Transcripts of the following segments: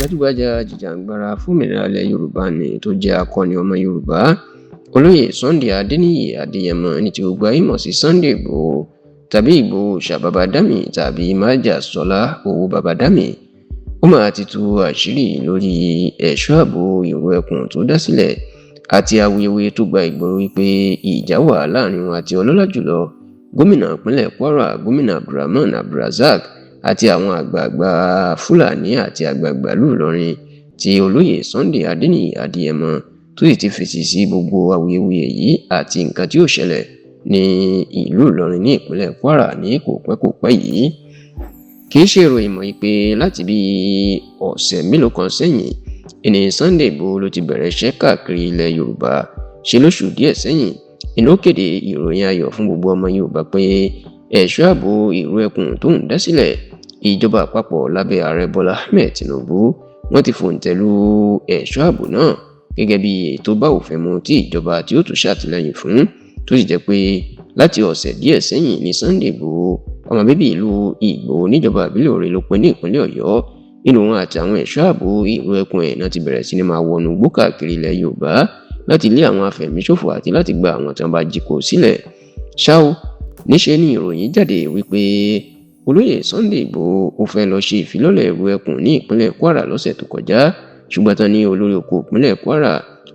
Gbajúgbajà jìjàǹgbara fòmìnira ilẹ̀ Yorùbá ni tó jẹ́ akọni ọmọ Yorùbá, Olóyè Sunday Adéníyì Adéyẹmọ, ní tí gbogbo ayé mọ̀ sí Sunday Ìgbòho tàbí Ìgbòho Òòṣà Bàbá-Dámì tàbí Májàsọ́lá Owó Bàbá-Dámì, ó máa ti tú àṣírí lórí ẹ̀ṣọ́ ààbò Ìrù Ẹkùn tó dá sílẹ̀ àti awuyewuye tó gba ìgboro wípé ìjà wà láàrin wọn àti ọlọ́lá jùlọ gómìnà ìpínlẹ̀ Kwara, Gómìnà Abdulrahman Abdulrazak, àti àwọn àgbààgbà Fúlàní àti àgbààgbà ìlú Ìlọrin, tí olóyè Sunday Adéníyì Adéyẹmọ tó sì ti fèsì sí gbogbo awuyewuye yìí àti nǹkan tí ó ṣẹlẹ̀ ní ìlú Ìlọrin ní ìpínlẹ̀ Kwara ní kò pẹ́ kò pẹ́ yìí. Kì í ṣe ìròyìn mọ́ pé láti bí ọ̀sẹ̀ mélòó kan sẹ́yìn ìní Sunday Igboho ló ti bẹ̀rẹ̀ iṣẹ́ káàkiri ilẹ̀ Yorùbá. Ṣe lóṣù díẹ̀ sẹ́yìn ìlú kéde ìròyìn ayọ̀ fún gbogbo ọmọ Yorùbá pé ẹ̀ṣọ́ ààbò Ìrù Ẹkùn tó ń dá sílẹ̀, ìjọba àpapọ̀ lábẹ́ ààrẹ Bọ́lá Ahmed Tinubu wọ́n ti fòǹtẹ̀ lu ẹ̀ṣọ́ ààbò náà gẹ́gẹ́ bí ètò bá òfin mu tí ìjọba tí ó tún ṣàtìlẹ́yìn fún, tó sì jẹ́ pé láti ọ̀sẹ̀ díẹ̀ sẹ́yìn ní Sunday Igboho, ọmọ bíbí ìlú Ìgbòho níjọba ìbílẹ̀ Òre ló pin ní ìpínlẹ̀ Ọ̀yọ́, nínú wọn àti àwọn ẹ̀ṣọ́ ààbò Ìrù Ẹkùn ẹ̀ náà ti bẹ̀rẹ̀ sí ni máa wọnú igbó káàkiri ilẹ̀ Yorùbá láti lé àwọn afẹ̀míṣòfò àti láti gba àwọn tí wọ́n bá jí kó sílẹ̀. Ṣá o, níṣe ni ìròyìn jáde wípé olóyè Sunday Igboho ó fẹ́ lọ ṣe ìfilọ́lẹ̀ Ìrù Ẹkùn ní ìpínlẹ̀ Kwara lọ́sẹ̀ tó kọjá, ṣùgbọ́n tán ní olórí oko ìpínlẹ̀ Kwara,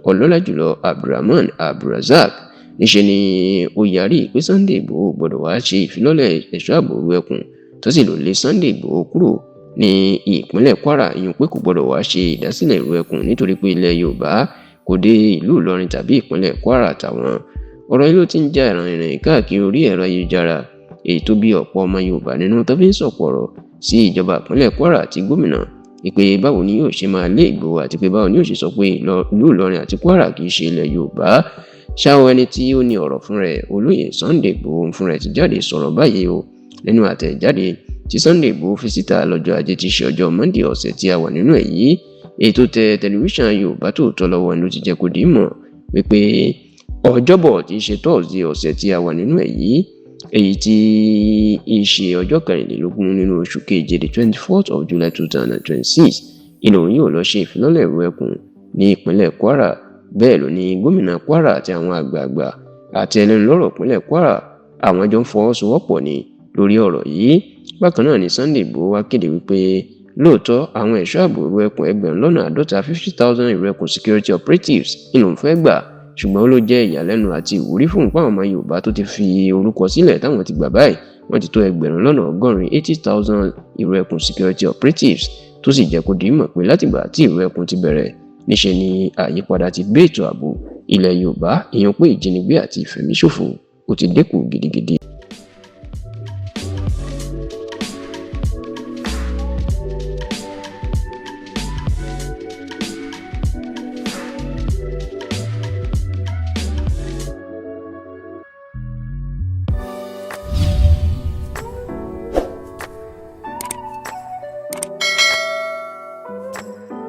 ọlọ́lá jùlọ Abdulrahman Abdulrazak, níṣe ni ó yarí pé Sunday Igboho gbọ́dọ̀ wá ṣe ìfilọ́lẹ̀ ẹ̀ṣọ́ ààbò Ìrù Ẹkùn, tó sì lò lé Sunday Igboho kúrò ní ìpínlẹ̀ Kwara, ìyún pé kò gbọ́dọ̀ wá ṣe ìdásílẹ̀ Ìrù Ẹkùn nítorí pé ilẹ̀ Yorùbá kò dé ìlú Ìlọrin tàbí ìpínlẹ̀ Kwara tàwọn. Ọ̀rọ̀ yìí ló ti ń já ìrìnrìn káàkiri orí ẹ̀rọ ayélujára, èyí tó bí ọ̀pọ̀ ọmọ Yorùbá nínú tó fi ń sọ̀kò ọ̀rọ̀ sí ìjọba ìpínlẹ̀ Kwara àti gómìnà ìpè báwo ni yóò ṣe máa lé Ìgbòho àti pé báwo ni yóò ṣe sọ pé ìlú Ìlọrin àti Kwara kì í ṣe ilẹ̀ Yorùbá. Ṣáwọn ẹni tí ó ní ọ̀rọ̀ fún rẹ̀, olóyè Sunday Ìgbòho fún rẹ̀, ti jáde sọ̀rọ̀ báyìí o. Nínú àtẹ̀jáde tí Sunday Ìgbòho fi síta lọ́jọ́ Ajé tí í ṣe ọjọ́ Monday ọ̀sẹ̀ tí a wà nínú ẹ̀ yìí, èyí tó tẹ tẹlifíṣàn Yorùbá Tòótọ́ lọ́wọ́, ló ti jẹ́ kó di mọ̀ wípé Ọjọ́bọ̀ tí í ṣe Thursday ọ̀sẹ̀ tí a wà nínú ẹ̀ yìí, èyí tí í ṣe ọjọ́ 24 nínú oṣù keje, the 24th of July 2026, ìlú òun yóò lọ ṣe ìfilọ́lẹ̀ Ìrù Ẹkùn ní ìpínlẹ̀ Kwara. Bẹ́ẹ̀ ló ní gómìnà Kwara àti àwọn àgbààgbà àti ẹlẹ́nulọ́rọ̀ ìpínlẹ̀ Kwara, àwọn jọ ń fọwọ́sowọ́pọ̀ ní lórí ọ̀rọ̀ yìí. Bákan náà ni Sunday Igboho wá kéde wípé lóòótọ́ àwọn ẹ̀ṣọ́ ààbò Ìrù Ẹkùn 50,000, 50,000 Ìrù Ẹkùn security operatives ni lòun fẹ́ gbà, ṣùgbọ́n ó ló jẹ́ ìyàlẹ́nu àti ìwúrí fún ìpá àwọn ọmọ Yorùbá tó ti fi orúkọ sílẹ̀ táwọn ti gbà báyìí, wọ́n ti tó 80,000, 80,000 Ìrù Ẹkùn security operatives, tó sì jẹ́ kó di mọ̀ pé látìgbà tí Ìrù Ẹkùn ti bẹ̀rẹ̀, níṣe ni àyípadà ti gbé ètò ààbò ilẹ̀ Yorùbá, ìyẹn pé ìjínigbé àti ìfẹ̀míṣòfò ó ti dínkù gidigidi.